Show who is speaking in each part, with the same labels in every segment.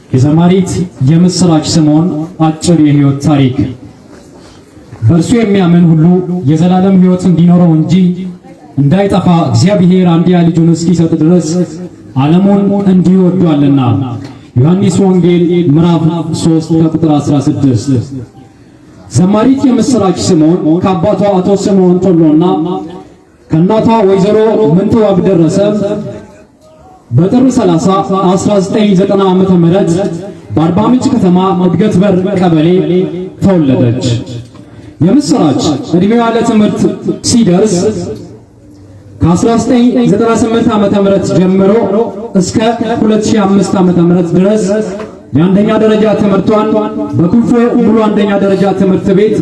Speaker 1: የዘማሪት የምስራች ስምኦን አጭር የህይወት ታሪክ። በእርሱ የሚያምን ሁሉ የዘላለም ሕይወት እንዲኖረው እንጂ እንዳይጠፋ እግዚአብሔር አንድያ ልጁን እስኪሰጥ ድረስ ዓለሙን እንዲሁ ወዷልና። ዮሐንስ ወንጌል ምዕራፍ 3 ከቁጥር 16። ዘማሪት የምስራች ስምኦን ከአባቷ አቶ ስምኦን ቶሎና ከእናቷ ወይዘሮ ምንትዋብ ደረሰ በጥር 30 1990 ዓመተ ምህረት በአርባ ምንጭ ከተማ እድገት በር ቀበሌ ተወለደች። የምስራች እድሜዋ ለትምህርት ሲደርስ ከ1998 ዓመተ ምህረት ጀምሮ እስከ 2005 ዓመተ ምህረት ድረስ የአንደኛ ደረጃ ትምህርቷን በኩልፎ ሙሉ አንደኛ ደረጃ ትምህርት ቤት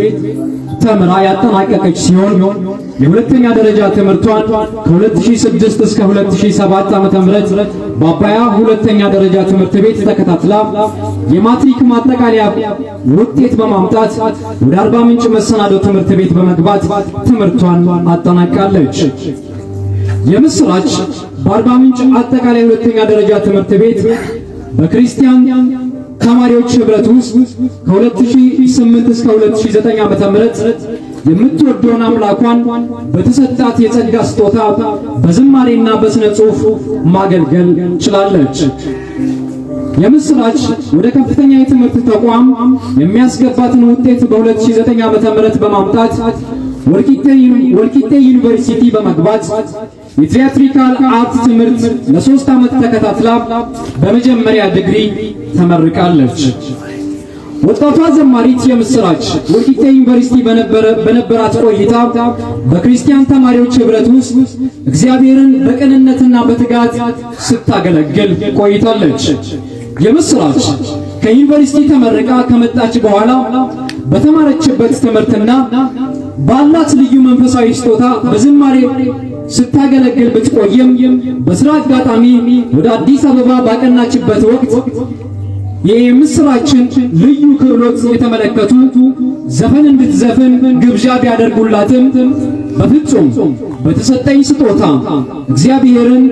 Speaker 1: ተምራ ያጠናቀቀች ሲሆን፣ የሁለተኛ ደረጃ ትምህርቷን ከ2006 እስከ 2007 ዓመተ ምህረት በአባያ ሁለተኛ ደረጃ ትምህርት ቤት ተከታትላ የማትሪክ ማጠቃለያ ውጤት በማምጣት ወደ አርባ ምንጭ መሰናዶ ትምህርት ቤት በመግባት ትምህርቷን አጠናቃለች። የምስራች በአርባ ምንጭ አጠቃላይ ሁለተኛ ደረጃ ትምህርት ቤት በክርስቲያን ተማሪዎች ህብረት ውስጥ ከ2008 እስከ 2009 ዓመተ ምህረት የምትወደውን አምላኳን በተሰጣት የጸጋ ስጦታ በዝማሬና በስነ ጽሑፍ ማገልገል ችላለች። የምስራች ወደ ከፍተኛ የትምህርት ተቋም የሚያስገባትን ውጤት በ2009 ዓመተ ምህረት በማምጣት ወልቂጤ ዩኒቨርሲቲ በመግባት የ theatrical art ትምህርት ለ3 ዓመት ተከታትላ በመጀመሪያ ዲግሪ ተመርቃለች። ወጣቷ ዘማሪት የምስራች ወልቂጤ ዩኒቨርሲቲ በነበራት ቆይታ በክርስቲያን ተማሪዎች ህብረት ውስጥ እግዚአብሔርን በቅንነትና በትጋት ስታገለግል ቆይታለች። የምስራች ከዩኒቨርሲቲ ተመርቃ ከመጣች በኋላ በተማረችበት ትምህርትና ባላት ልዩ መንፈሳዊ ስጦታ በዝማሬ ስታገለግል ብትቆይም፣ በስራ አጋጣሚ ወደ አዲስ አበባ ባቀናችበት ወቅት የምስራችን ልዩ ክህሎት የተመለከቱ ዘፈን እንድትዘፍን ግብዣ ቢያደርጉላትም፣ በፍጹም በተሰጠኝ ስጦታ እግዚአብሔርን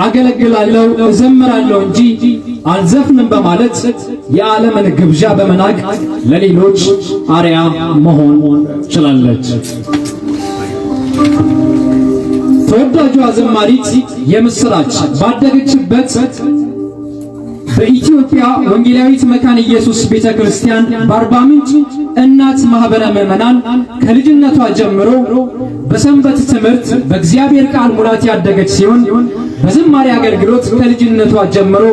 Speaker 1: አገለግላለሁ፣ እዘምራለሁ እንጂ አልዘፍንም በማለት የዓለምን ግብዣ በመናቅ ለሌሎች አርአያ መሆን ችላለች። ተወዳጇ ዘማሪት የምስራች ባደገችበት በኢትዮጵያ ወንጌላዊት መካነ ኢየሱስ ቤተክርስቲያን በአርባ ምንጭ እናት ማህበረ ምዕመናን ከልጅነቷ ጀምሮ በሰንበት ትምህርት በእግዚአብሔር ቃል ሙላት ያደገች ሲሆን፣ በዝማሬ አገልግሎት ከልጅነቷ ጀምሮ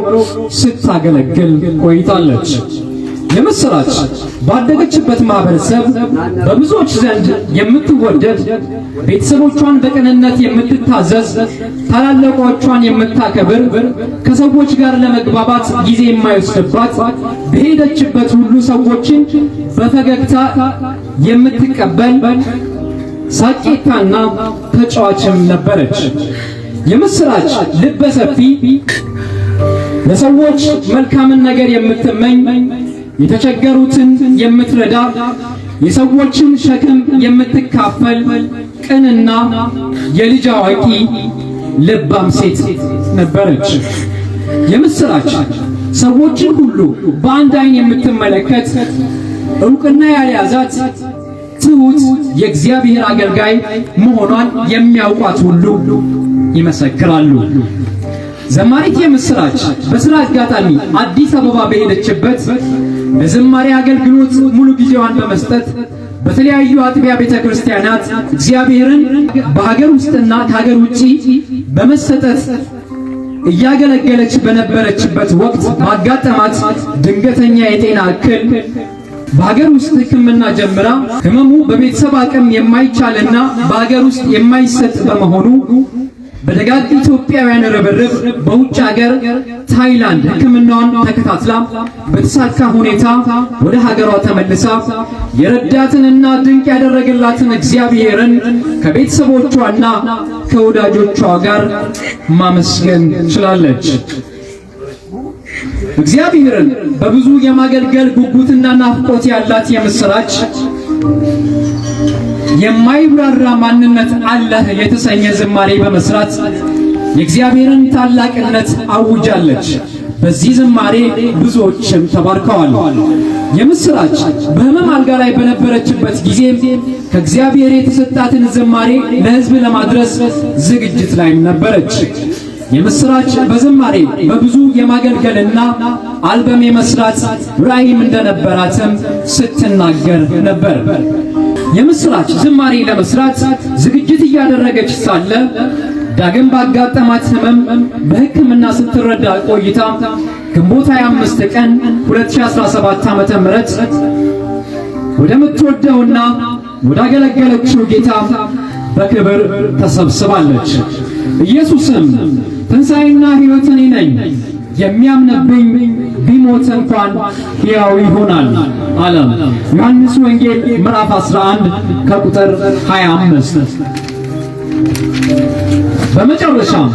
Speaker 1: ስታገለግል ቆይታለች። የምስራች ባደገችበት ማህበረሰብ በብዙዎች ዘንድ የምትወደድ፣ ቤተሰቦቿን በቅንነት የምትታዘዝ፣ ታላላቆቿን የምታከብር፣ ከሰዎች ጋር ለመግባባት ጊዜ የማይወስድባት፣ በሄደችበት ሁሉ ሰዎችን በፈገግታ የምትቀበል ሳቂታና ተጫዋችም ነበረች። የምስራች ልበ ሰፊ፣ ለሰዎች መልካምን ነገር የምትመኝ፣ የተቸገሩትን የምትረዳ፣ የሰዎችን ሸክም የምትካፈል ቅንና የልጅ አዋቂ ልባም ሴት ነበረች። የምስራች ሰዎችን ሁሉ በአንድ ዓይን የምትመለከት፣ ዕውቅና ያልያዛት ትሁት የእግዚአብሔር አገልጋይ መሆኗን የሚያውቋት ሁሉ ይመሰክራሉ። ዘማሪት የምስራች በስራ አጋጣሚ አዲስ አበባ በሄደችበት ለዝማሬ አገልግሎት ሙሉ ጊዜዋን በመስጠት በተለያዩ አጥቢያ ቤተ ክርስቲያናት እግዚአብሔርን በሀገር ውስጥና ከሀገር ውጪ በመሰጠት እያገለገለች በነበረችበት ወቅት ባጋጠማት ድንገተኛ የጤና እክል በሀገር ውስጥ ሕክምና ጀምራ፣ ህመሙ በቤተሰብ አቅም የማይቻልና በሀገር ውስጥ የማይሰጥ በመሆኑ በደጋግ ኢትዮጵያውያን ርብርብ በውጭ ሀገር ታይላንድ ሕክምናዋን ተከታትላ በተሳካ ሁኔታ ወደ ሀገሯ ተመልሳ የረዳትንና ድንቅ ያደረገላትን እግዚአብሔርን ከቤተሰቦቿና ከወዳጆቿ ጋር ማመስገን ችላለች። እግዚአብሔርን በብዙ የማገልገል ጉጉትና ናፍቆት ያላት የምስራች የማይብራራ ማንነት አለህ የተሰኘ ዝማሬ በመስራት የእግዚአብሔርን ታላቅነት አውጃለች። በዚህ ዝማሬ ብዙዎችም ተባርከዋል። የምስራች በሕመም አልጋ ላይ በነበረችበት ጊዜ ከእግዚአብሔር የተሰጣትን ዝማሬ ለሕዝብ ለማድረስ ዝግጅት ላይም ነበረች። የምስራች በዝማሬ በብዙ የማገልገልና አልበም የመስራት ራዕይም እንደነበራትም ስትናገር ነበር። የምስራች ዝማሬ ለመስራት ዝግጅት እያደረገች ሳለ ዳግም ባጋጠማት ሕመም በሕክምና ስትረዳ ቆይታ ግንቦት 25 ቀን 2017 ዓመተ ምህረት ወደምትወደውና ወዳገለገለችው ጌታ በክብር ተሰብስባለች። ኢየሱስም ትንሣኤና ሕይወት እኔ ነኝ፣ የሚያምንብኝ ቢሞት እንኳን ሕያው ይሆናል አለ። ዮሐንስ ወንጌል ምዕራፍ 11 ከቁጥር 25። በመጨረሻም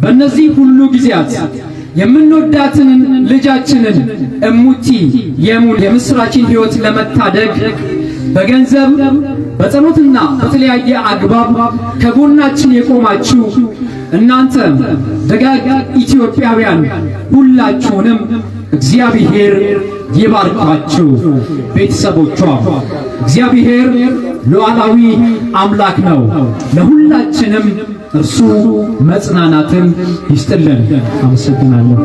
Speaker 1: በእነዚህ ሁሉ ጊዜያት የምንወዳትን ልጃችንን እሙቲ የሙን የምስራችን ሕይወት ለመታደግ በገንዘብ፣ በጸሎትና በተለያየ አግባብ ከጎናችን የቆማችሁ እናንተ ደጋግ ኢትዮጵያውያን ሁላችሁንም እግዚአብሔር ይባርካችሁ። ቤተሰቦቿ፣ እግዚአብሔር ሉዓላዊ አምላክ ነው። ለሁላችንም እርሱ መጽናናትን ይስጥልን። አመሰግናለሁ።